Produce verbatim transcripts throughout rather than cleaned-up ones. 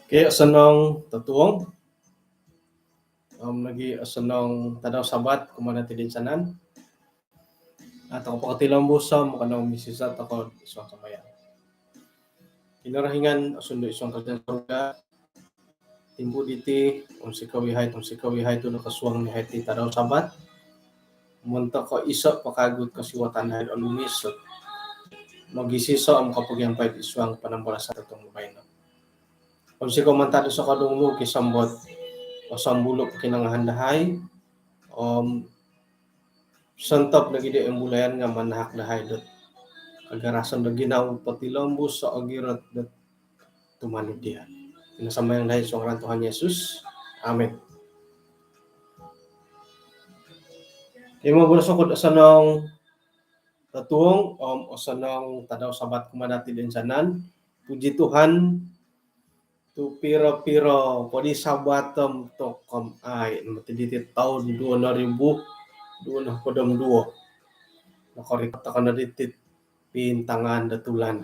Okey, osonong totuong. Om nogi osonong tadau Sabat kumaa dati toinsanan. Atau pokoti lombus om kada misisa tokou id suang sambayang. Kinorohingan osundu id suang kerajaan surga. Timpu diti, om sikawi hai, om sikawi hai tu nakasuang ni hai ti tadau Sabat. Montok ko iso po kagu kosiwatan hai olumis. Mogisiso om kopogiampai id suang panambarasan totuong baino. Om sikawi mantad do sokodung nu kisambot. Osombulu po kinongohon dahai. Om sontob nogi di imbulayan nga manahak dahai dot kagarasan do ginawo potilombus soogirot dot tumanud dia. Ino sambayang dahai id suang ngaran Tuhan Yesus. Amin. Okey, moboros oku do osonong totuong om osonong tadau Sabat kumaa dati toinsanan. Puji Tuhan, tu piro-piro po di Sabat om tokou om ai moti diti toun duo noribu duo nohopod om duo. Nokorikot tokou no diti pintangaan do tulan.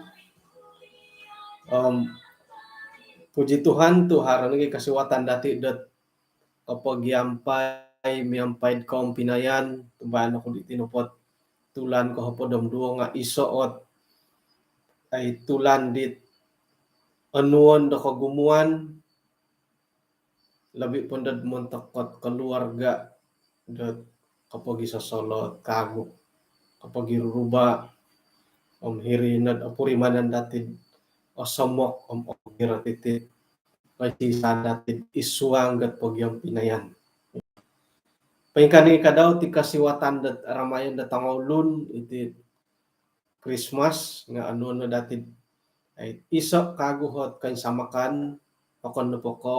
Om puji Tuhan tu haro nogi kosiwatan dati dot kopogiampai miampai id koompinayan. Tumbayaan oku diti nopo tulan kohopod om duo nga iso ot ai tulan dit onuon do kogumuan, lobi po dot montok ot keluarga dot kopogisosolot kagu, kopogiruruba, om hiri nod opurimanan dati osomok om ogirot iti koisisan dati id suang dot pogiompinayan. Poingkaa nogi kadau ti kosiwatan dot ramayon dot tongoulun iti Krismas nga onuon no dati ai iso kagu ot koinsamakan, okon nopo ko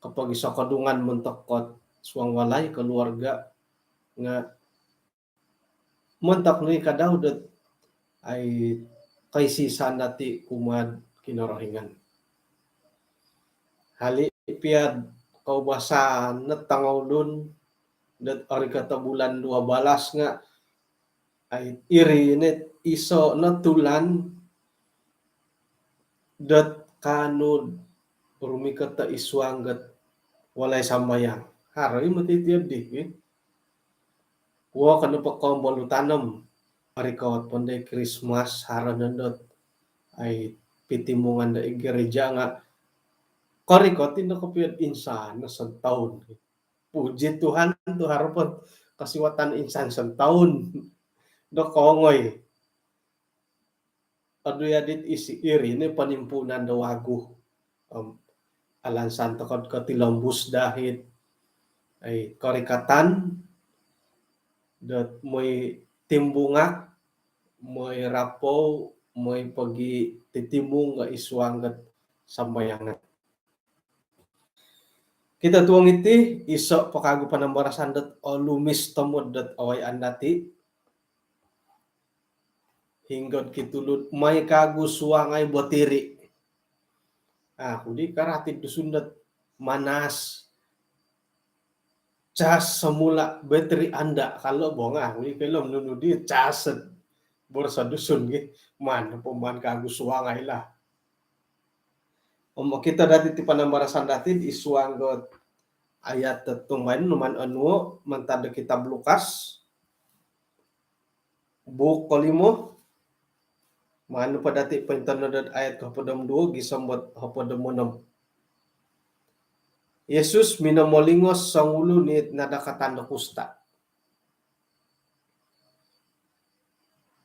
kopogisokodungan montok ot suang walai keluarga nga montok nogi kadau dot ai koisisan dati kumaa Kinorohingan. Hali pia koubasanan dot tongoulun dot orikot o bulan dua balas nga ai iri no iso no tulan dot kaanu rumikot id suang dot walai sambayang. Haro i moti iti di, eh. Wo kanu po kombolu tanom. Orikot po dii Krismas, haro no dot ai pitimungan do id gereja nga korikot i no kopio insan no sontoun. Puji Tuhan tu haro po kosiwatan insan sontoun do koongoi. Odu yadit isi iri no ponimpuunan do wagu. Om alansan tokou kotilombus dahai korikatan dot moi timbungak, moi rapou, moi pogi titimung nga id suang dot sambayangan. Kito tuong iti iso po kagu panambarasan dot olumis tomod dot awayaan dati. Hinggo kitulud mai kagu suangai botiri. Aku di karati Dusun dot manas. Cas semula, bateri anda. Kalau bonga aku di film nunu di cas. Boros Dusun gi. Man, peman kagu suangai lah. Om okito dati ti panambarasan dati id suang dot ayat dot tumbaino maan onuo mantad do kitab Lukas. Buuk kolimo, maan po dati pointonodo dot ayat kohopod om duo gisom dot hopod om onom. Yesus minomolingos songulun i nadakatan do kusta.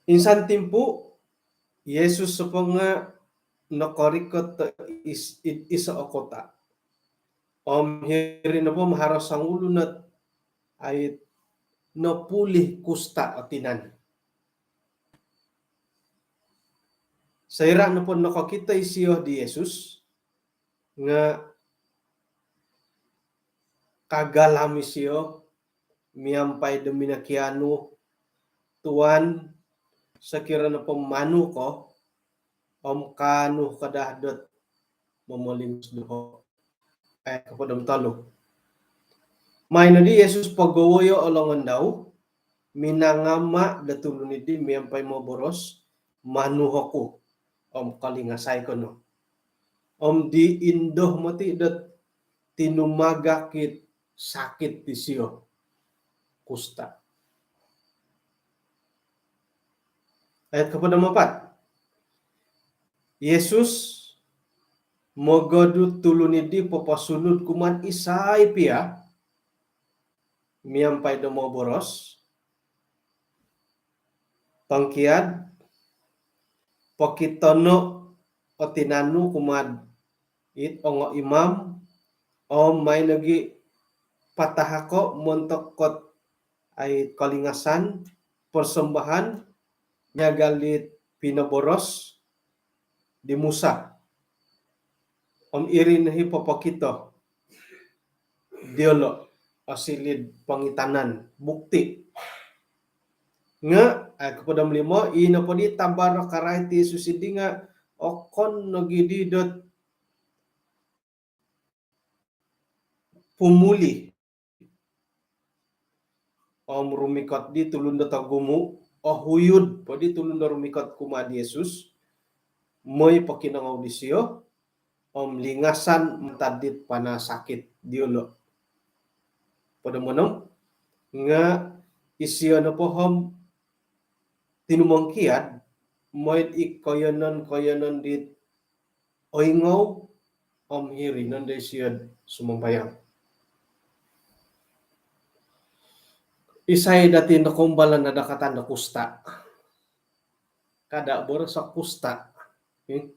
Insan timpu, Yesus nopo nga nokorikot do is-, id iso o kota. Om hiri nopo om haro songulun ot ai nopulih kusta o tinan. Soira nopo nokokito isio di Yesus, nga kagalam isio miampai do minokianu, "Tuan, sokiro nopo manu ko, om kaanu ko daa dot momolingos doho." Ayat kohopod om tolu. Maan nodi Yesus pogowoyo o longon dau, minangama do tulun dii miampai moboros, "Manu oku, om kolingasai ko no." Om di indo moti dot tinumagak it sakit disio, kusta. Ayat kopod om apat. Yesus mogodu tulun idi poposunud kumaa isai pia miampai do moboros, tongkiad, pokitono o tinan nu kumaa it ongo imam, om mai nogi patahako montok kot ai kolingasan, persembahan, miagal dit pinoboros di Musa. Om iri no i popokito diolo o silid pongitanan, bukti. Nga, ai, kopod om limo, ino podi tabar karai ti Yesus idi nga okon nogi di dot pumuli. Om rumikot di tulun dot ogumu, ohuyud podi tulun do rumikot kumaa di Yesus, moi pokinongou disio, om lingasan mantad dit panasakit diolo. Kopod om onom, nga isio nopo om tinumongkiad, moi id koiyonon-koiyonon dit oingou, om hiri nondo isio sumambayang. Isai dati nokoumbalan nadakatan do kusta? Kada boroso kusta. Hmm?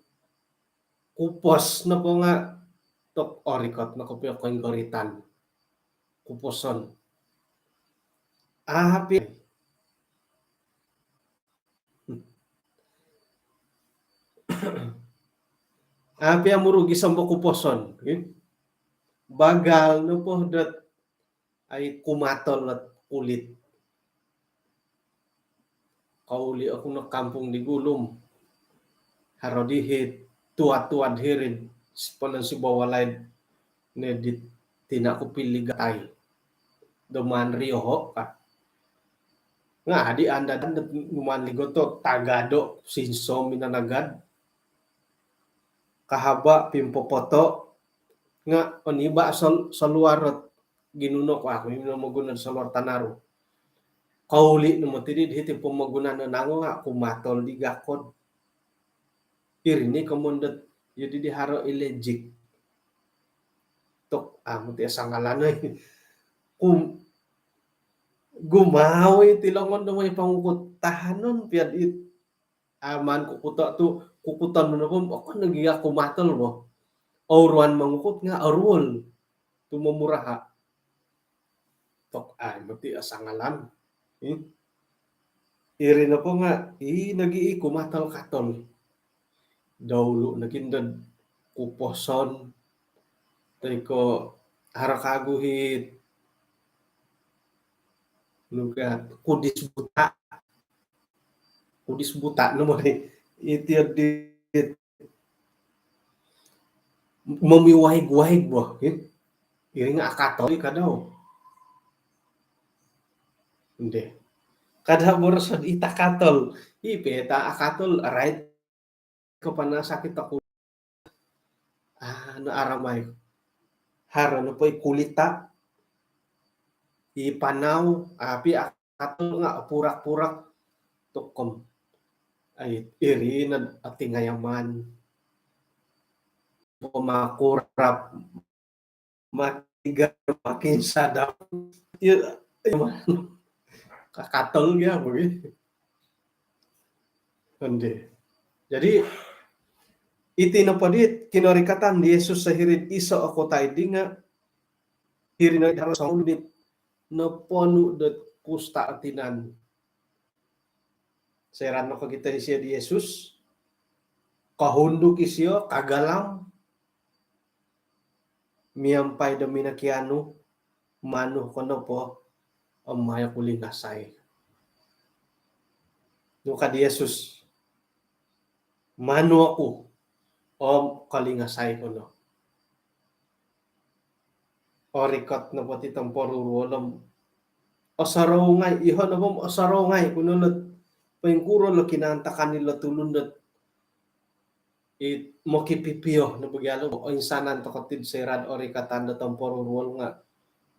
Kupos nopo nga tok orikot no kopio koinggoritan. Kuposon. Api. Api amuru gisom bo kuposon. Bagal nopo dot ai kumatol ot kulit. Kauli oku no kampung di gulu om haro di hiti tuat-tuat hiri, siponon sibawa laid ne di tina ku pili gatai. Do maan rioho ka. Nga adi anda dan do maan ligoto tagado sinso minanagad. Kahaba pimpopoto nga oniba sol-, soluar ot ginuno ku aku, ino moguno soluar tanaru. Kauli no moti di hiti pomogunan nango nga kumatol di gakod. Iri ni komon dot, jadi di haro allergic. Tok, amu ti asangalan, oi. Kum-, gumau iti longon do moi pangukut tahanon piad it. Aman kukuto tu, kukuton nopo, okon nogi aku matol bo. Oruan mangukut nga oruol. Tu momuraha. Tok ai moti asangalan. Hmm? Iri nopo nga, i nogi i kumatol-katol. Daulu nogi ndod kuposon. Toi ko haro kagu hiti. Nuka kudis buta. Kudis buta no mori. Iti di momi waig-waig bo, eh. Iri nga akatol i kadau. Ende. Kada boroso ita katol. I peta akatol, right? Kapanasakit aku. Ah, na aramai. Haro nopo i kulita. I panau, api akatol nga purak-purak. Tokom. Ai, iri na atingayaman. Pemakurap. Makin segar, makin sadap. Ya, ya, kakatol ya, bagi. Ende. Jadi, iti nopo di kinorikatan di Yesus sahiri'd iso o kota idi nga, hiri no haro songulun dit noponu dot kusta o tinan. Soira nokokito isio di Yesus, kohunduk isio, kagalam, miampai do minokianu, manu ko nopo, om mayo kulingasai. Nuka di Yesus, manu oku, om kolingasai ko no. Orikot nopo ti tomporuruol om osorou ngai, iho nopo om osorou ngai, kuno lot poingkuro lo kinaantakan ilo tulun dot It mokipipio no bagi alo, oinsanan tokou tid soira orikatan do tomporuruol nga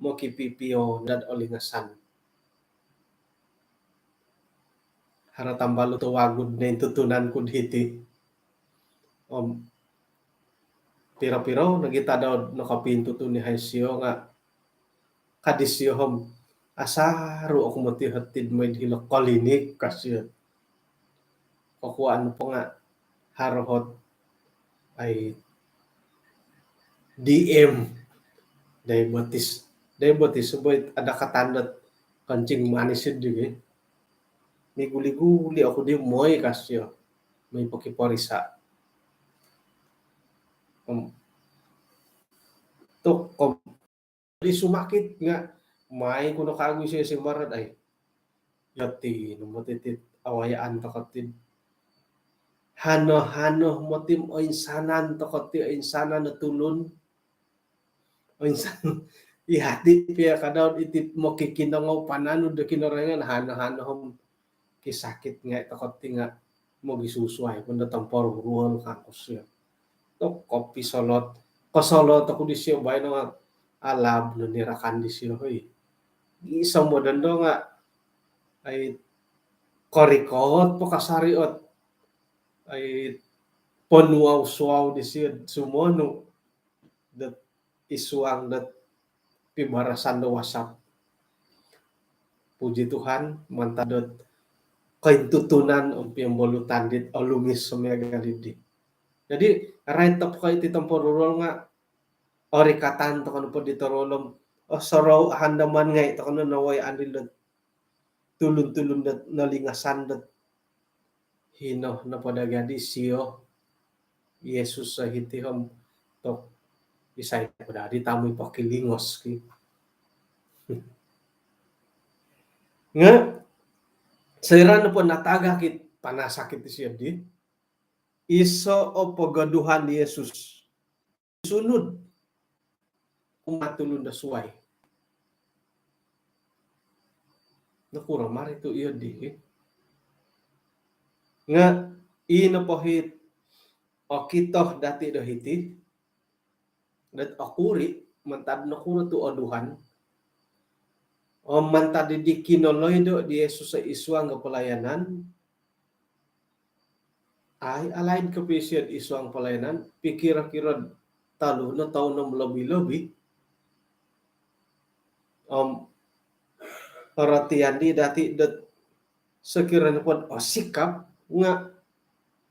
mokipipio dot olingasan. Haro tambalut o wagu di nointutunan ku hiti. Om piro-piro nogi tadau nokopintutun i hai sio nga ka disio om, "Asaru oku moti hiti mooi hilo klinik," ka sio. Kokuaan po nga haro ot ai D M, diabetes. Diabetes, sebab ada katanda kencing manis itu, eh. Miguli-guli oku di mooi ka sio, mooi pokiporisa. Om tu kom di sumakit nga, mai kuno kagu sio simbarat ai. Yati no moti tit awayaan tokou tid. Hano-hano moti oinsanan tokou ti, oinsanan o tulun. Oinsan, i hati pia kadau iti mokikinongou pananud do Kinorohingan, hano-hano om kisakit ngai tokou ti nga mogisusuai pun do tomporuruol kangku sio. Tu kopisolot, kosolot oku disio baino nga alab no nirakan disio, hoi. Gisom baino nga ai korikot po kasari ot ai ponuau-suau disio sumonu dot id suang dot pibarasan do WhatsApp. Puji Tuhan, mantad dot kointutunan om piombolutan dit olumis o miagal dii. Jadi, rait tokou iti tomporuruol nga orikatan tokou nopo di toruol om, oh, sorou handaman ngai tokou no nawayaan dilo tulun-tulun dot nolingasan dot hino nopo daa gia di sio Yesus o hiti om tu isai po daa di tamui pokilingos ki. Nga soira nopo natagak it panasakit disio di, iso o pogoduhan di Yesus sunud kumaa tulun do suai. Nokuro mari tu iyo dii. Nga i nopo it okito dati do hiti, dot okuri mantad nokuro tu oduhan. Om mantad di kinoloido di Yesus id suang do pelayanan, ai, alaid kopio sio id suang pelayanan, pikir-kira tolu no toun om lobi-lobi. Om perhatian di dati dot sekiranya pod osikap nga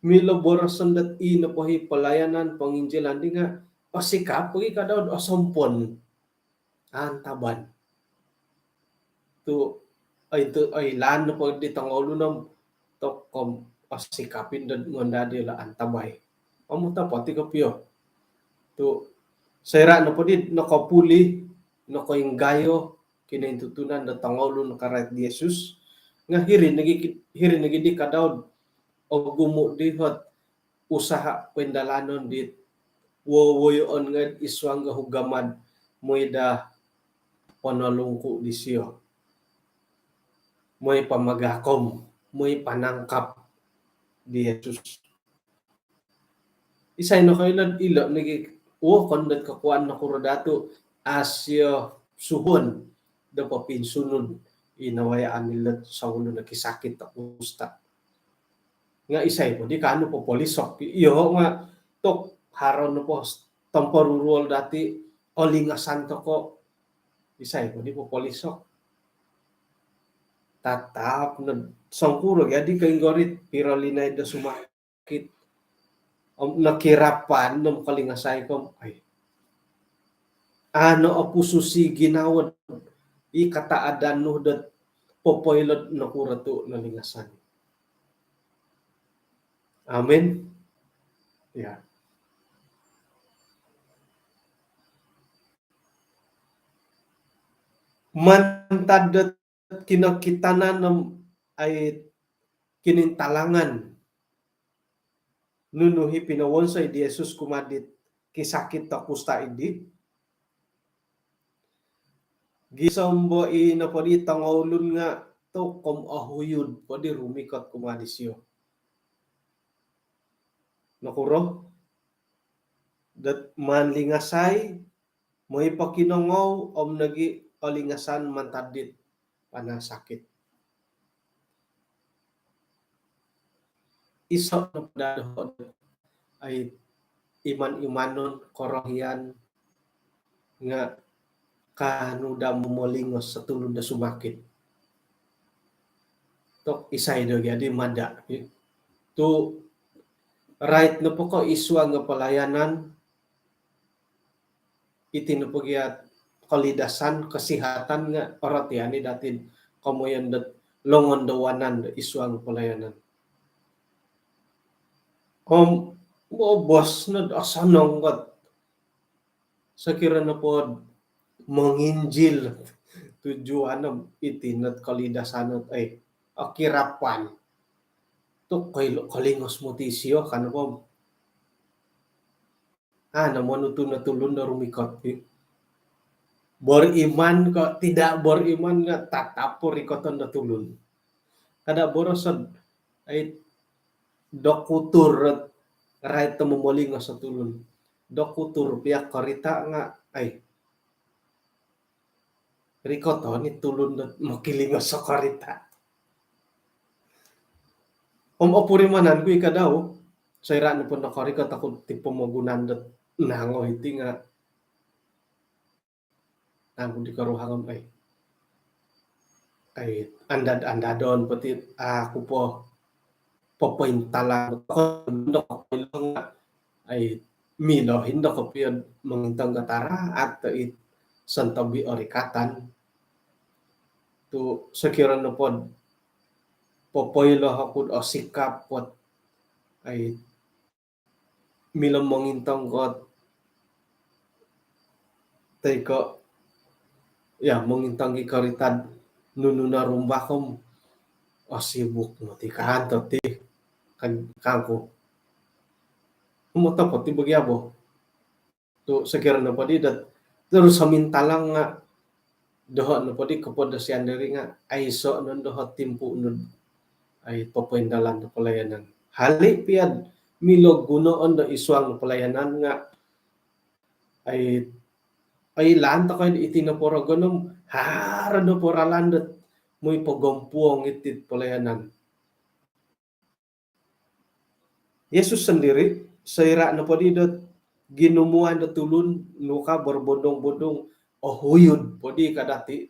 milo boroson dot i nopo i pelayanan penginjilan di nga osikap pogi kadau osompon. Antaban. Tu, ai, tu, ai, lan nopo di tongoulun om tokou osikapin dot ngondadi lah antabai. Om topot i kopio. Tu, soira nopo di nokopuli, nokoinggayo kinointutunan dot tongoulun karait di Yesus. Nga hiri nogi, hiri nogi di kadau ogumu di ot usaha pindalanon dit wowoyoon ngai id suang do ugama dot mooi daa ponolongku disio. Mooi pamagakom, mooi panangkap di Yesus. Isai nokoilo dilo nogi, wokon dot kokuaan nokuro dati a sio suhuon do popinsunud i nawayaan dilo songulun nakisakit do kusta. Nga isai po di kaanu popolisok. Iyo nga tu haro nopo tomporuruol dati olingasan tokou. Isai po di popolisok. Tatap no songkuro gia di koinggorit piro linaid do sumakit. Om nokirapan om kolingasai ko om, ai. Ano opususi ginawo i kataadan nu dot popoilo nokuro tu nolingasan. Amin. Ya. Mantad dot kinokitanan om ai kinintalangan nunu i pinowonsoi di Yesus kumaa dit kisakit do kusta dii. Gisom bo i nopo di tongoulun nga tokou om ohuyud po di rumikot kumaa disio. nokuro dot maan lingasai, moi pokinongou om nogi olingasan mantad dit panasakit. Iso nopo daa doho ai iman-imanon korohian nga kaanu daa momolingos do tulun do sumakit. Tok isai do gia di mada. Tu rait nopo ko id suang do pelayanan, iti nopo gia kolidasan kesihatan nga orotian i dati komoyon dot longon do wanan do id suang pelayanan. Om bobos no do osonong kot. Sokiro nopo monginjil tujuan om iti not kolidasan not, eh, okirapan. Tu koilo kolingos moti isio kan nopo. Ah, na monutun no tulun do rumikot, eh. Beriman ko tidak beriman nga tatap po rikoton do tulun. Kada boroso dot ai dokutur rait do momolingos do tulun. Dokutur pia korita nga ai rikoton i tulun dot mokilingos do korita. Om opurimanan ku i ka dau, soira nopo nokorikot oku ti pomogunan dot nangoi ti nga nangku di koruhang om ai. Ai andad-andadon poti aku po popointalang ai milo hindo kopio mongintong kataraat it santabi orikatan. Tu sokiro nopo dot popoilo oku do sikap pot ai milo mongintong kot toi ko ya mongintong i korita nunu no rumbak om osibuk moti kan toti kan kangku. Motopot i bagi abo. Tu sokiro nopo di dot terus somintalang nga doho nopo di kopodosian diri nga aiso non doho timpu non ai popoindalan do pelayanan. Hali pia milo gunoon do id suang do pelayanan nga ai ai lantak ai iti nopo rogon om haro nopo ralan dot moi pogompuong iti pelayanan. Yesus sendiri soira nopo di dot ginumuan do tulun nuka berbondong-bondong ohuyud podi kadati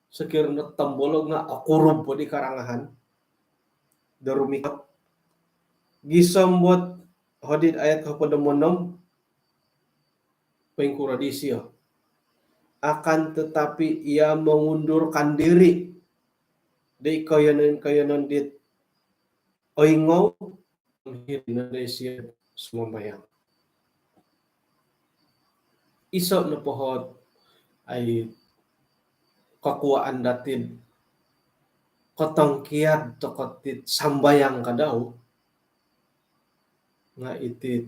sokiro no tombolog nga okurub podi karangahan do rumikot gisom bot hodi do ayat kohopod om onom. Poingkuro disio. Akan tetapi ia mengundurkan diri di koyonon-koyonon dit oingou hiri no disio sumambayang. Iso nopo hot ai kokuaan dati do kotongkiad tokou dit sambayang ka dau nga iti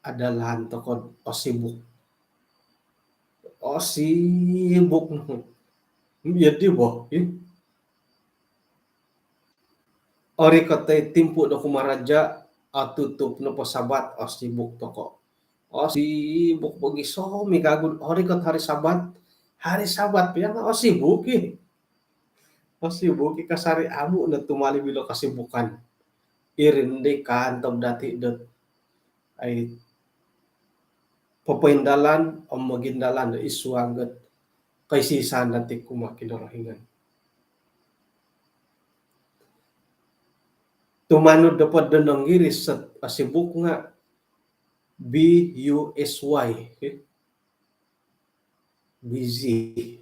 adalaan tokou osibuk. Osibuk no. Jadi bo, eh. Orikot ai timpu do kumaraja, atutup nopo Sabat, osibuk tokou. Osibuk bagi somi kagu orikot hari Sabat. Hari Sabat pia nga osibuk i. Osibuk i kasari amu no tumali bilo kesibukan. Iri ndi kaantob dati dot ai popoindalan om mogindalan do id suang dot kaisisan dati kumaa Kinorohingan. Tumanud do pod do Inggiris sot osibuk nga B U S Y, okay? Busy.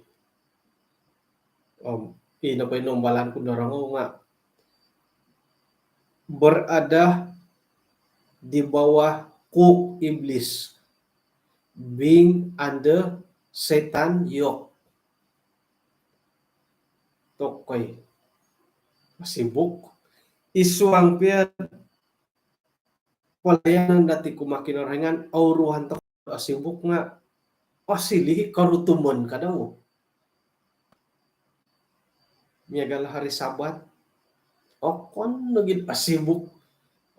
Om ino po ino umbalan ku norongou nga berada di bawah kuk iblis, being under Satan yoke. Tokou osibuk id suang pia pelayanan dati kumaa Kinorohingan, au ruhan tokou osibuk nga osiliu i korutumon ka dau. Miagal hari Sabat, okon nogi osibuk,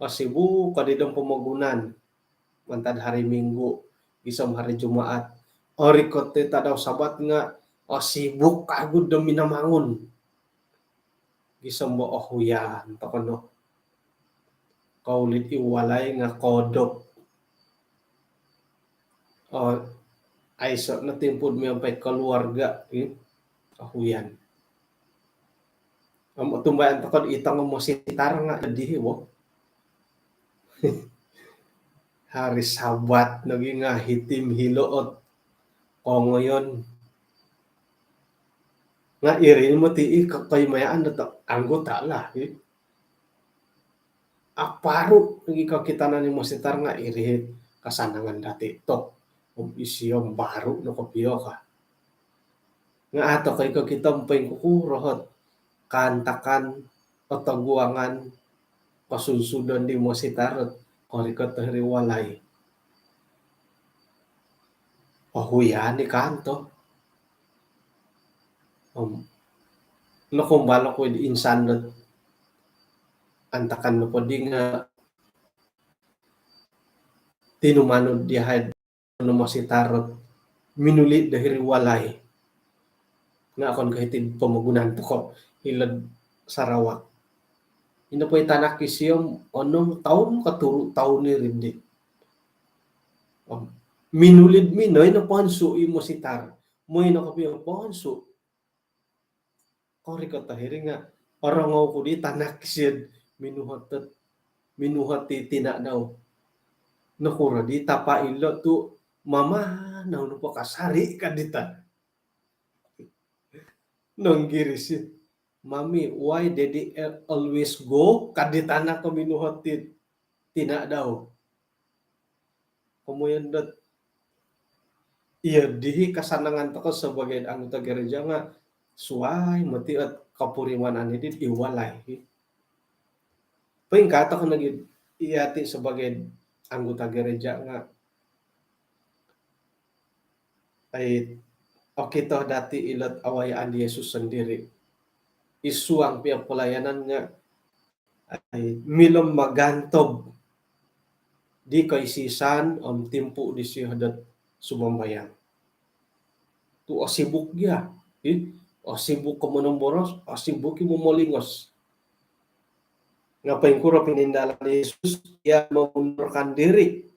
osibuk kadi dong pomogunan mantad hari Minggu gisom hari Jumaat. Orikot ti tadau Sabat nga osibuk kagu do minamangun. Gisom bo ohuyan tokou no. Koulid i walai nga kodop. Oh, aiso no timpu miampai keluarga, eh, ohuyan. Om otumbayaan tokou i tongo mositar nga dii bo. Hari Sabat nogi nga hiti milo ot kongoyon. Nga iri moti i ko-, koimayaan do anggota lah, eh. Aparu nogi kokitanan i mositar nga iri kasanangan dati tok. Om isio om baru no kopio ka. Nga ato koi kokito om poingkukuro ot kaantakan, otoguangan, kosunsudon di mositar ot korikot hiri walai. Ohuyan i kanto. Om nokombalo ku di insan dot antakan nopo di nga tinumanud diahai no mositar ot minuli do hiri walai. Nga okon ko hiti pomogunan tokou hilo'd Sarawak. Ino po i tanak isio om onom toun ko turu toun iri di. Om minuli do minoi no ponsu i mositar. Moi no kopio ponsu. Korikot hiri nga orongou ku di tanak isio minuhot, minuhot i tina dau. Nokuro di tapa ilo tu mamanau nopo kasari ka di ta. Nonggirisi, "Mommy, why Daddy always go?" ka di tanak ko minuhot i tina dau. Komoyon dot, iya dii kasanangan tokou sebagai anggota gereja nga suai moti ot kopurimanan i di walai. Poingkaa tokou nogi iya ti sebagai anggota gereja nga ai okito dati ilot awayaan di Yesus sendiri. Id suang pia pelayanan nga ai milo magantob di koisisan om timpu disio dot sumambayang. Tu osibuk gia, i, osibuk ko monomboros, osibuk i momolingos. Nga poingkuro pinindalan Yesus, ia mengundurkan diri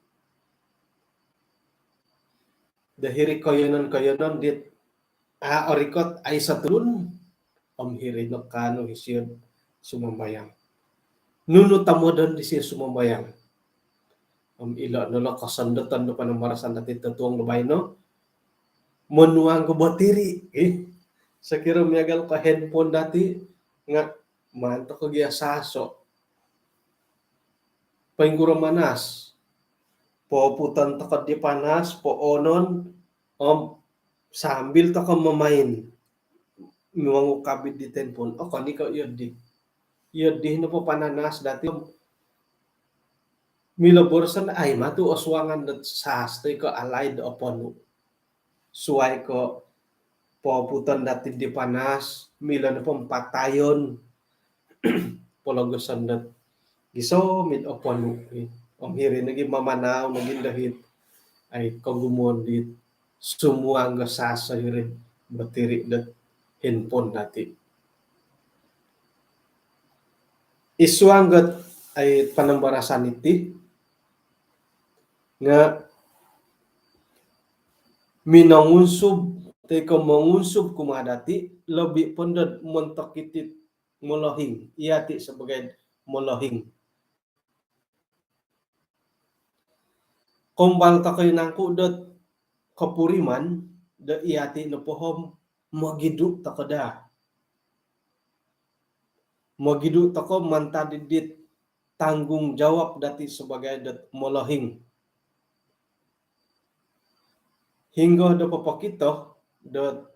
do hiri koiyonon-koiyonon dit a orikot, aiso tulun, om hiri no kaanu isio sumambayang. Nunu tomodon disio sumambayang? Om ilo no lo kosondoton do panambarasan dati totuong do baino, monuang ko batiri, eh. Sokiro miagal ko handphone dati nga maan tokou gia saso. Poingkuro manas? Poputon tokou di panas, poonon, om sambil tokou mamain mongukab di handphone. Okon i ko iyo di. Iyo di nopo pananas dati om milo boroson ai matu osuangan dot sas toi ko alaid oponu. Suai ko poputon dati di panas, milo nopo om patayon, pologoson dot gisom it oponu. Om hiri nogi mamanau nogi dohit ai kogumuon dit sumuang ga sas hiri batiri dot handphone dati. Id suang dot ai panambarasan iti nga minongunsub toi ko mongunsub kumaa dati lobi po dot montok iti molohing, iya ti sebagai molohing. Kombal tokou nangku dot kopuriman do iya ti nopo om mogidu tokou daa. Mogidu tokou mantad dit tanggungjawab dati sebagai dot molohing. Hinggo do popokito dot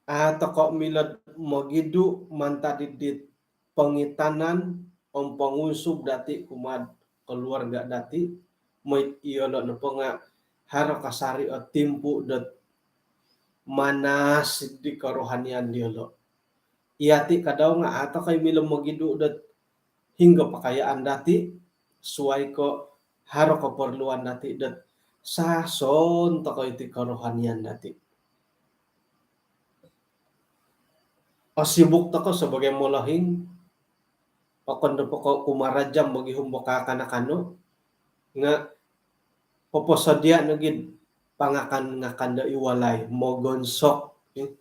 a tokou milo mogidu mantad dit pongitanan om pongunsub dati kumaa keluarga dati, mooi iyolo nopo nga haro kasari o timpu dot manas di kerohanian diolo. Iya ti kadau nga a tokou milo mogidu dot hinggo pakayaan dati, suai ko haro keperluan dati dot sason tokou iti kerohanian dati. Osibuk tokou sebagai molohing, okon do poko kumarajam bagi humbo kakanak anu, nga poposodia nogi pangakan-ngakan do id walai, mogonsok, eh,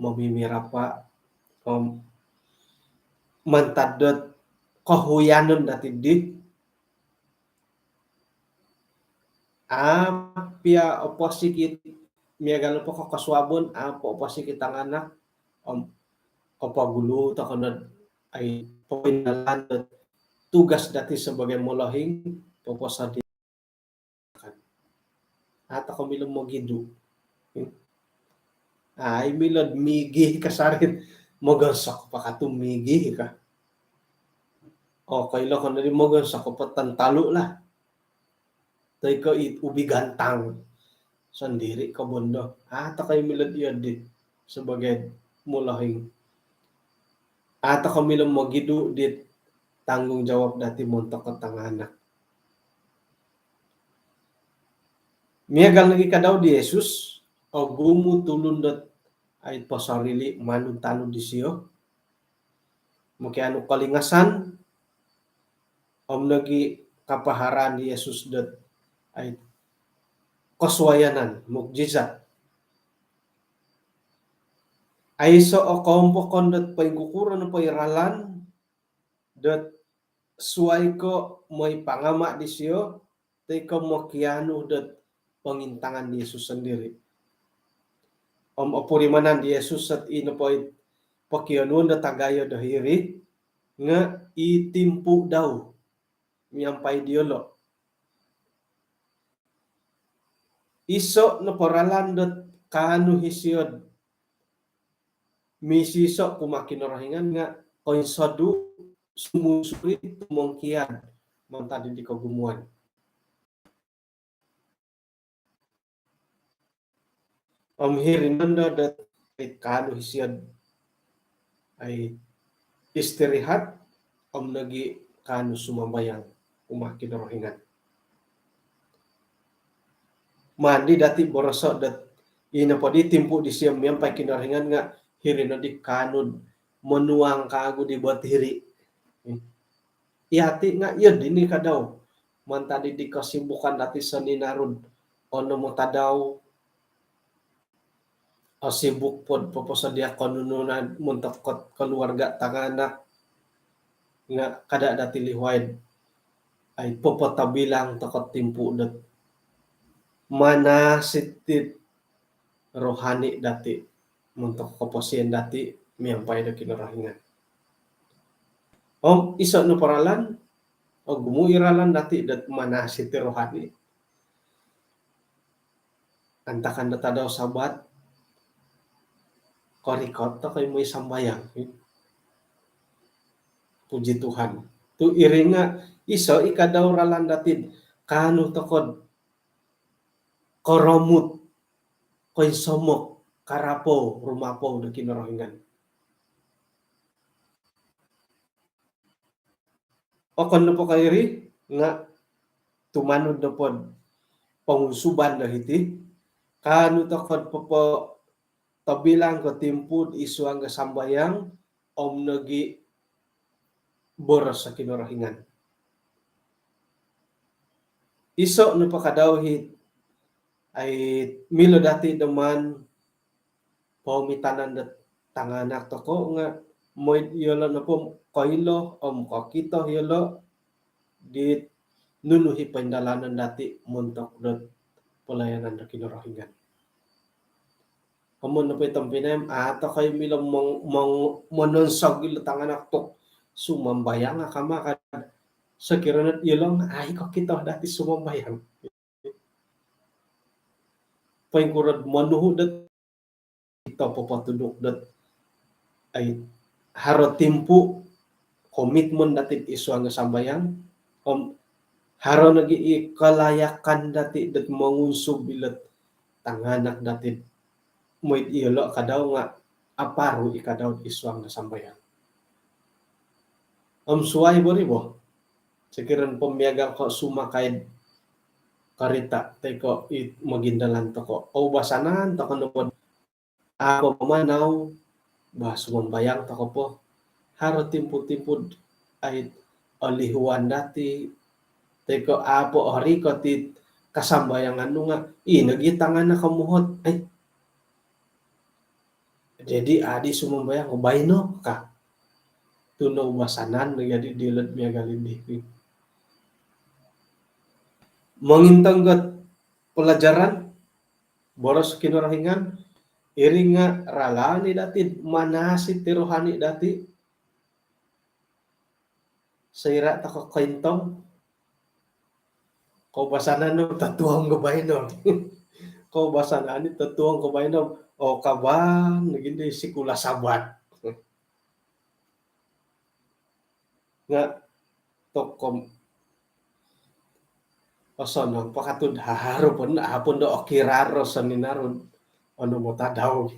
momimirapa, om mantad dot kohuyanon dati di, apia oposik it, miagal po ko kosuabon, apo oposik it tanganak, om kopogulu tokou nod ai poindalan dot tugas dati sebagai molohing, poposodia. Ato ko milo mogidu. Ai milo migi kasarit, mogonsok pakatu migi ka. Oh, koilo ko nodi mogonsok ko patan talu lah. Toi ko it ubi gantang. Sendiri ko bondo. Ato ko milo dia di sebagai molohing. Ato ko milo mogidu di tanggungjawab dati montok ko tanganak. Miagal nogi kadau di Yesus, ogumu tulun dot ai posorili manud-tanud disio. Mokianu kolingasan, om nogi kapaharan di Yesus dot ai kosuayanan, mukjizat. Aiso o koompokon dot poingkukuro nopo i ralan dot suai ko moi pangama disio, toi ko mokianu dot pongintangan di Yesus sendiri. Om opurimanan di Yesus dot i nopo i pokionuon dot agayo do hiri, nga i timpu dau miampai diolo. Iso nopo ralan dot kaanu isio do misiso kumaa Kinorohingan nga koinsodu, sumunsuri, tumongkiad mantad di kogumuan. Om hiri nondo dot kaanu isio do ai istirahat, om nogi kaanu sumambayang kumaa Kinorohingan. Mandi dati boroso dot ino po di timpu disio miampai Kinorohingan nga hiri nodi kaanu monuang kagu di buat hiri. Iati nga iyo dini kadau. Mantad di kesibukan dati soninaru do onom o tadau, osibuk po do poposodia konununan montok ko keluarga tanganak, nga kada dati lihuai do ai popotobilang tokou timpu dot manasit it rohani dati montok koposion dati miampai do Kinorohingan. Om iso nopo ralan, ogumu i ralan dati dot manasit it rohani. Antakan do tadau Sabat, korikot tokou moi sambayang. Puji Tuhan. Tu iri nga iso i kadau ralan dati do kaanu tokou do koromut, koinsomok, karapou, rumapou do Kinorohingan. Okon nopo ko iri nga tumanud nopo do pongunsuban do hiti, kaanu tokou do popotobilang ko timpu id suang do sambayang, om nogi boros do Kinorohingan. Iso nopo kadau it ai milo dati do maan poomitanan do tanganak tokou nga moi do iyolo nopo koilo om kokito iyolo di nunu i poindalanon dati montok do pelayanan do Kinorohingan. Komoyon nopo i tompinai, amu tokou milo mong-, mong-, mononsog ilo tanganak tu sumambayang kama ka. Sokiro nopo iyolo nga au kokito dati sumambayang, poingkuro do monuhu dot ito popotuduk dot ai haro timpu, komitmen dati id suang do sambayang, om haro nogi i kelayakan dati dot mongunsub ilo tanganak dati moi do iyolo kadau nga aparu i kadau id suang do sambayang. Om suai bo ri bo. Sokiro po miagal ko sumakai karita toi ko i mogindalan toko. Koubasanan toko nopo apo mamanau, bah, sumambayang toko po. Haro timpu-timpu ai olihuan dati, toi ko apo orikot it kasambayangan nu nga, ino gi tanganak komuhot. Ai. Jadi adi sumambayang ko baino ka. Tu noubasanan jadi dilot miagal di. Mongintong got pelajaran boros Kinorohingan, iri nga ralan i dati, manas iti rohani dati. Soira toko kointong, koubasanan no totuong ko baino. Koubasanan i totuong ko baino. O kaban lagi di sikula Sabat. Nga tokom osonong po katud haharu pun, apun do okirar ro soninaru. Ono mo tadau.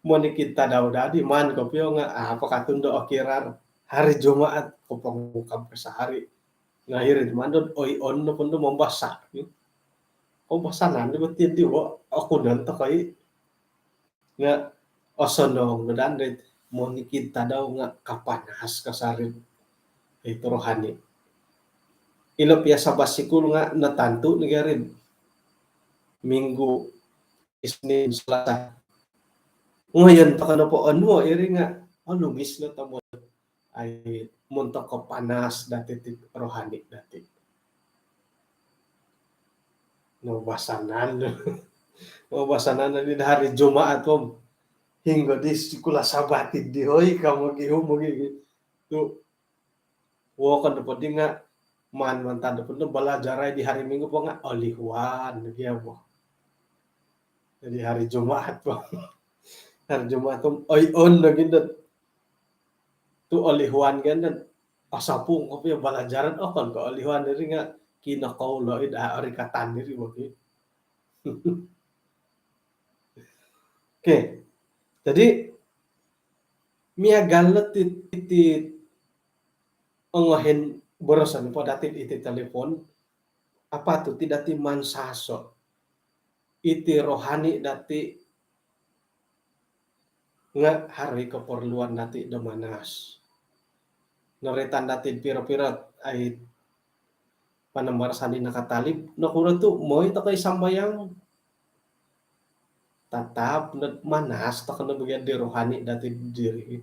Monikid tadau dadi man kopio nga apo katud do okirar. Hari Jumaat ko pongukab kasari. Nga hiri di mandod oi on no pun do mombasa. Koubasanan di betin di wo, aku nan tokoi. Nga osonong no dan dait monikid tadau nga kapanas kasari it rohani. Ilo pia Sabat sikul nga natantu ni garid. Minggu, Isnin, Selasa. Ngoyon toko nopo onuo iri nga olumis no tomod ai montok kapanas dati ti rohani dati. Noubasanan. Noubasanan di hari Jumaat om. Hinggo di sikula Sabat di hoi kamu gi humu gi. Tu wokon do podi nga man mantad do podi balajar ai di hari Minggu po nga olihuan gia po. Jadi hari Jumaat po. Hari Jumaat om oi on lagi dot tu olihuan kan dan asapung kopio balajaran okon ko olihuan diri nga kinokoulo id orikatan diri bagi. Okey. Jadi miagal no ti, ti ongohen boroson po dati iti telefon, apatut ti dati mansaso iti rohani dati nga haro i keperluan dati do manas. Noroitan dati piro-piro ai panambarasan di nakatalib, nokuro tu moi tokoi sambayang. Tatap no manas toko no bagian di rohani dati diri.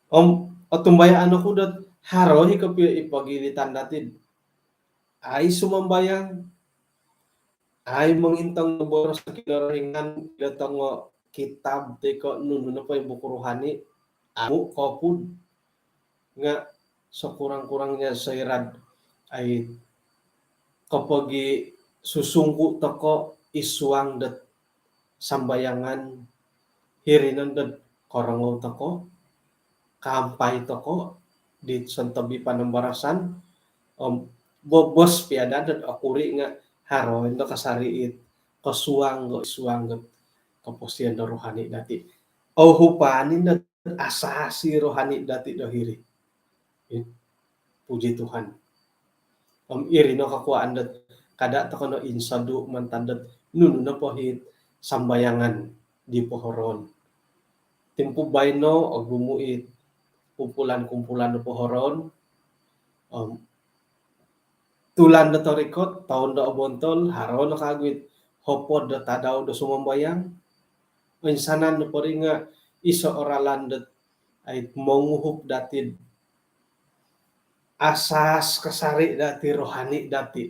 Om otumbayaan oku dot haro i kopio i pogilitan dati ai sumambayang, ai mongintong boros Kinorohingan ilo tongo kitab toi ko nunu nopo i buku rohani, amu kopud nga sekurang-kurangnya soira dot ai kopogisusungku toko id suang dot sambayangan hiri no dot korongou toko, kaampai toko di sontob i panambarasan, om bobos pia daa dot okuri nga haro indo kasari it kosuang do suang dot koposion do rohani dati. Ouhupan indo asasi rohani dati do hiri. Puji Tuhan. Om iri no kakuaan dot kada toko no insodu mantad dot nunu nopo it sambayangan di pohoroon. Timpu baino ogumu it kumpulan-kumpulan do pohoroon. Om tulan do torikot, toun do obontol, haro no kagu it hopod do tadau do sumambayang. Oinsanan nopo ri nga iso o ralan dot ai monguhup dati asas kasari dati rohani dati.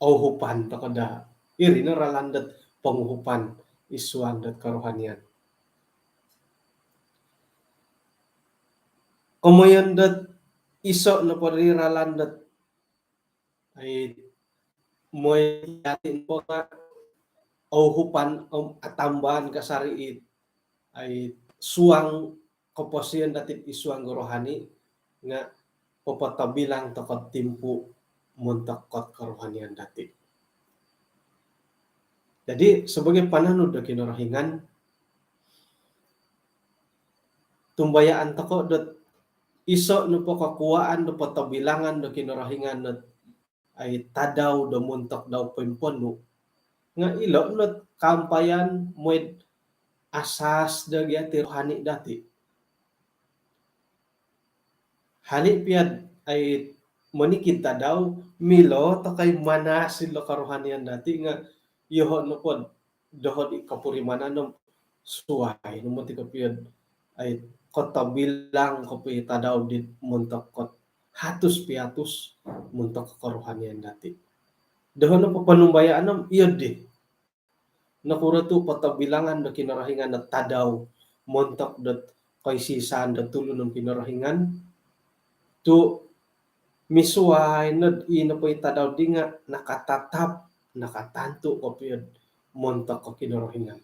Ouhupan toko daa. Iri no ralan dot ponguhupan id suang dot kerohanian. Komoyon dot iso nopo ri ralan dot ai moi dati nopo nga ouhupan om atambaan kasari it ai suang koposion dati id suang do rohani nga popotobilang toko timpu montok kot kerohanian dati. Jadi sebagai pananud do Kinorohingan, tumbayaan toko' dot iso' nopo kokuwaan do potobilangan do Kinorohingan dot ai tadau do montok dau poimponu'. Nga' ilo' not kaampayan moi'd asas do gia ti rohani dati'. Hali' pia'd ai monikid tadau, milo toko' i manas ilo karohanian dati' nga' iyoho' nopo'd doho' di kopurimanan om suwai no moti kopio'd ai kotobilang kopio tadau di montok kot hatus piatus montok karohanian dati'. Doho' no poponumbayaan om iyo di. Nokuro tu' potobilangan do Kinorohingan do tadau montok dot koisisan do tulun om Kinorohingan tu' misuwai nod ii nopo i tadau di nga' nakatatap, nakatantu' kopio'd montok ko Kinorohingan.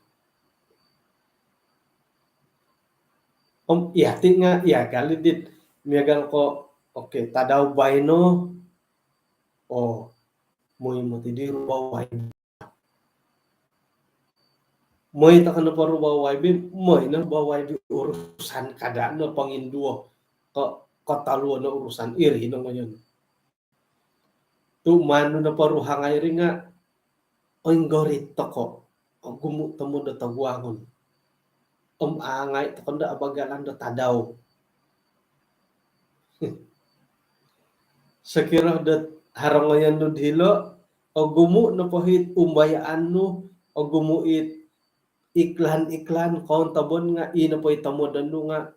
Om iyati' nga' iya gali dit miagal ko, okey, tadau baino, oo, moi moti di ruba wai moi toko' no poruba wai bi, moi no ruba wai bi urusan kada' no ponginduo ko, kotaluo no urusan iri no ngoyon. Tu' manu no poruhangai iri nga' oinggorit toko', ogumu' tomod do toguangon. Om angai toko' ndo abagalan do tadau. Sokiro dot haro ngoyon nu dilo', ogumu' nopo hit umbayaan nu, ogumu' it iklan-iklan kontobon nga' ii nopo i tomodon nu nga'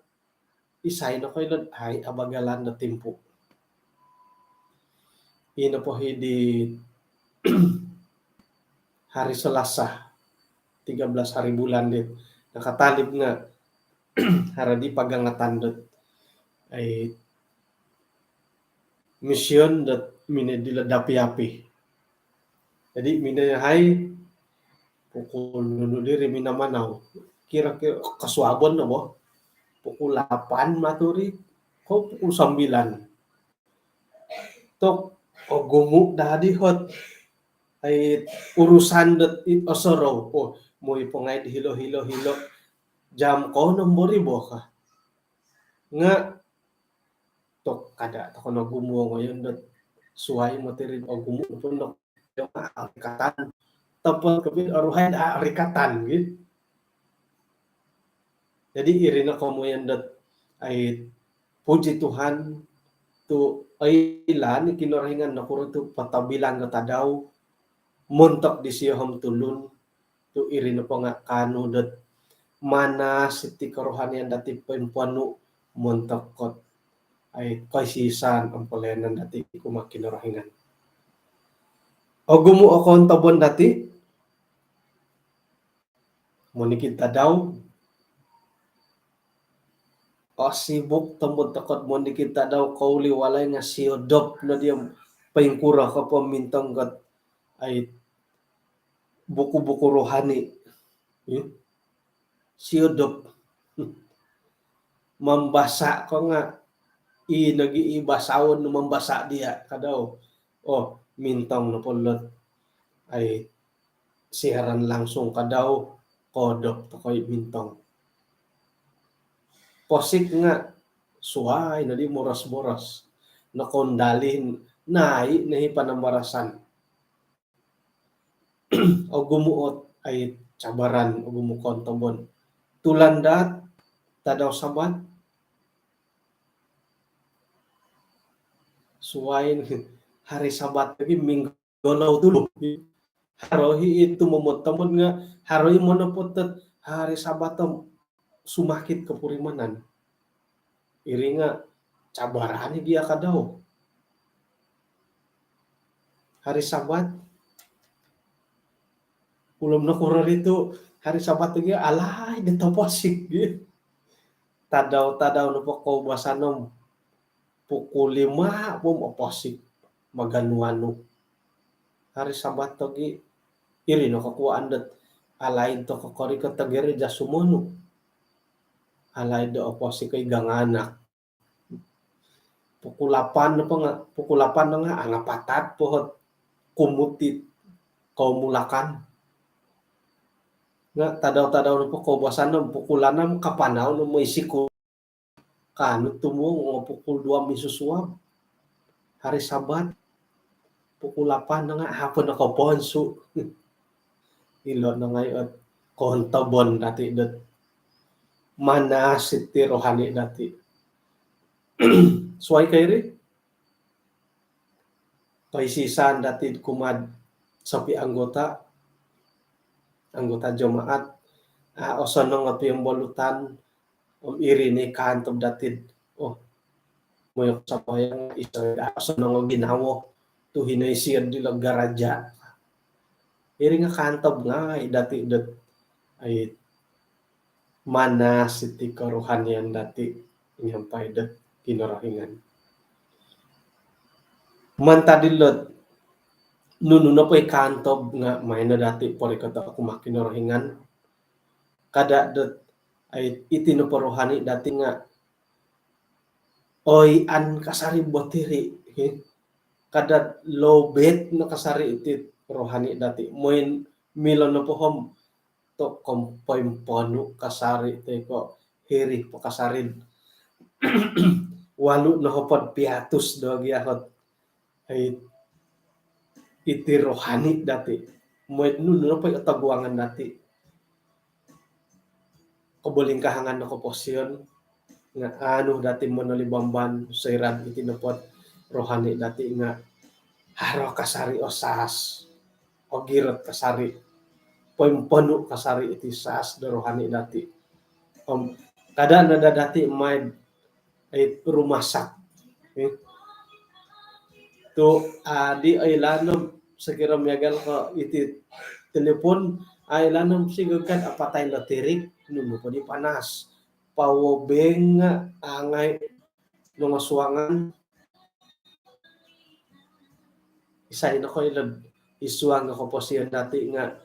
isai nokoilo'd ai abagalan do timpu'. Ii nopo hi di hari Selasa, tiga belas hari bulan di nakatalib nga' haro di pagangatan dot ai mision dot mine dilo dapi-api. Jadi mine hai pukul nunu diri minamanau. Kira-kira kosuabon no bo. Pukul lapan maturi ko pukul sambilan. Tok ogumu' dadi hot ai urusan dot it osorou. Oo, moi pongai di hilo-hilo-hilo. Jam ko nombor i bo ka. Nga' tok kada' toko' no ogumu' ngoyon dot suwai moti ri ogumu' pun dok arikatan. Topot kopio oruhai arikatan gi. Jadi iri no komoyon dot ai puji Tuhan tu' oilaan i Kinorohingan nokuro tu' potobilang do tadau montok disio om tulun tu' iri nopo nga' kaanu dot manas iti karohanian dati' poimponu' montok kot ai koisisan om polayanan dati' kumaa Kinorohingan. Ogumu' o kontobon dati' monikid tadau. Osibuk tomod toko' monikid tadau kouli walai nga' siodop no diya' poingkuro ko po mintong kot ai buku-buku rohani. Ih, siodop. Mambasa' ko nga' ii nogi i basaon nu mambasa' diya' kadau. Oo, mintong nopo lot ai siaran langsung kadau, kodop toko' i mintong. Posik nga' suwai nodi moros-moros. Nokoundalihin nai' no hi panambarasan. Ogumu' ot ai cabaran, ogumu' kontobon. Tulandaat tadau Sabat. Suwai hari Sabat lagi minggu golou tulu. Haro hi itu momot tomod nga' haro hi monopot dot hari Sabat om sumakit kopurimanan. Iri nga' cabaran i diya' kadau. Hari Sabat, ulom nokuro ri tu' hari Sabat tu' gi alaid di toposik gi. Tadau-tadau nopo koubasanan pukul lima pun oposik maganu-anu. Hari Sabat tu' gi iri no kokuwaan dot alaid toko' korikot do gereja sumonu. Alaid do oposik ko i ganganak. Pukul lapan nopo nga', pukul lapan no nga' angapatat po hot kumut it koumulakan. Nga' tadau-tadau nopo koubasanan pukul anam kapanau no moi sikul. Kaanu tumung o pukul dua minsusuab. Hari Sabat, pukul lapan nga' haro po nokoponsu. Ilo' no ngai' ot koontobon dati' dot manas iti rohani dati'. Suwai ko iri, koisisan dati' kumaa'd sopi anggota, anggota jemaat, a' osonong o piombolutan, om iri ni kaantob dati'd, oh, mooi oku sambayang, iso, a' osonong o ginawo tu' hino isio dilo garaja'. Iri nga' kaantob ngai' dati' dot ai manas iti kerohanian dati' miampai dot Kinorohingan. Mantad dilo't nunu nopo i kaantob nga' maan no dati' porikoto' kumaa Kinorohingan. Kada' dot ai iti nopo rohani dati' nga' oian kasari' bo tiri, hi. Kada' lobet no kasari' iti rohani dati'. Mooi milo nopo om tu' kom poimponu' kasari' toi ko' hiri po kasari'd walu nohopod piatus do gia ot ai iti rohani dati'. Mooi nunu nopo i otoguangan dati', kobolingkahangan do koposion, nga' aanu dati' monolibamban soira'd iti nopo't rohani dati' nga' haro kasari' o saas, ogirot kasari', poimponu' kasari' iti saas do rohani dati'. Om kada' no daa dati' maid ai rumasak. Eh. Tu' adi' oilaan om sokiro miagal ko iti telefon, oilaan om sigog kad apatai lotirik, nunu po di panas. Power bank nga' angai' nongosuangan. Isai nokoilo'd isuang o koposion dati' nga'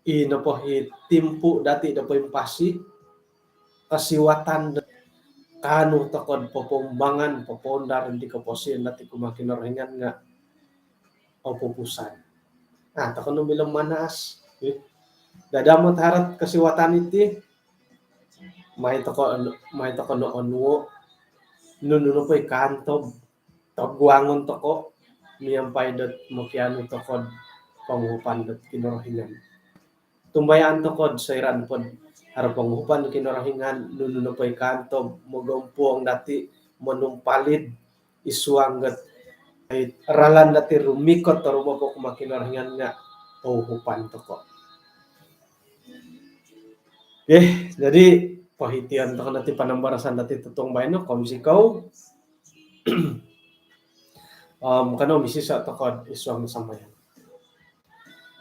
i nopo i timpu' dati' do poimpasi, kosiwatan do kaanu toko'd popoumbangan, popoundar di koposion dati' kumaa Kinorohingan nga' opupusan. Ah, toko' no milo manas. Eh. Dadamot haro't kosiwatan iti, mai toko', mai toko' no onuo' nunu nopo i kaantob, toguangon toko' miampai dot mokianu toko'd ponguhupan dot Kinorohingan. Tumbayaan toko'd soira' nopo'd haro ponguhupan dot Kinorohingan, nunu nopo i kaantob, mogompuong dati', monumpalid isuang dot ai ralan dati' rumikot do rumoko' kumaa Kinorohingan nga' ouhupan toko'. Okey, jadi pohition toko' no ti panambarasan dati' totuong baino, kounsikou. Om kanou misiso' toko'd isuang sambayang.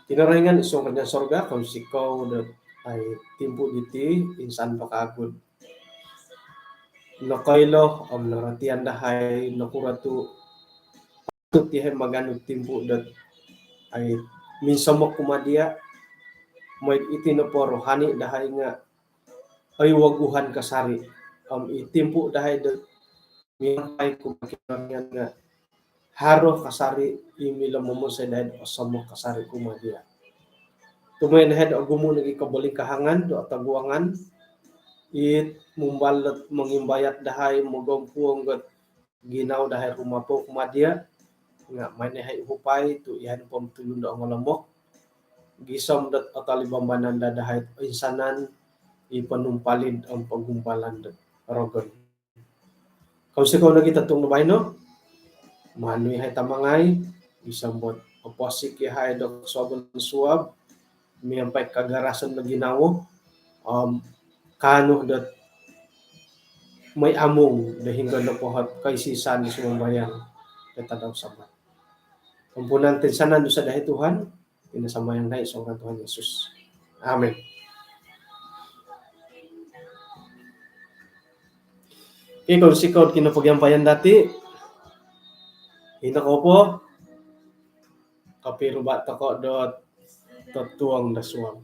Kinorohingan isuang kerajaan sorga, kounsikou dot ai timpu' diti insan po kawagu'd nokoilo om norotian dahai nokuro tu' patut iyahai maganu timpu' dot ai minsomok kumaa diya', mooi iti nopo rohani dahai nga' oiwoguhan kasari'. Om i timpu' dahai dot miampai kumaa Kinorohingan nga' haro kasari' i milo momonsoi dahai'd osomok kasari' kumaa diya'. Tu' mooi dahai'd ogumu' nogi' kobolingkahangan do otoguangan, it mumbal dot mongimbayat dahai, mogompuong dot ginawo dahai rumapou kumaa diya', nga' maan iyahai uhupai tu' iyahai nopo om tulun do ongolomok, gisom dot otolibambanan daa dahai oinsanan i ponumpalid om pogumbalan dot rogon. Kounsikou nogi' totuong do baino, manu iyahai tamangai, gisom dot oposik iyahai do kosuabon suab, miampai kagarasan do ginawo, om kaanu dot mooi amung do hinonggo nopo ot koisisan do sumambayang do tadau Sabat. Ampunan toinsanan dusa dahai Tuhan, ino sambayang dahai isuang ngaran Tuhan Yesus. Amin. Okey, kounsikou kinopogiampayan dati'. Ino ko po, kopiruba' toko' dot totuong do suab.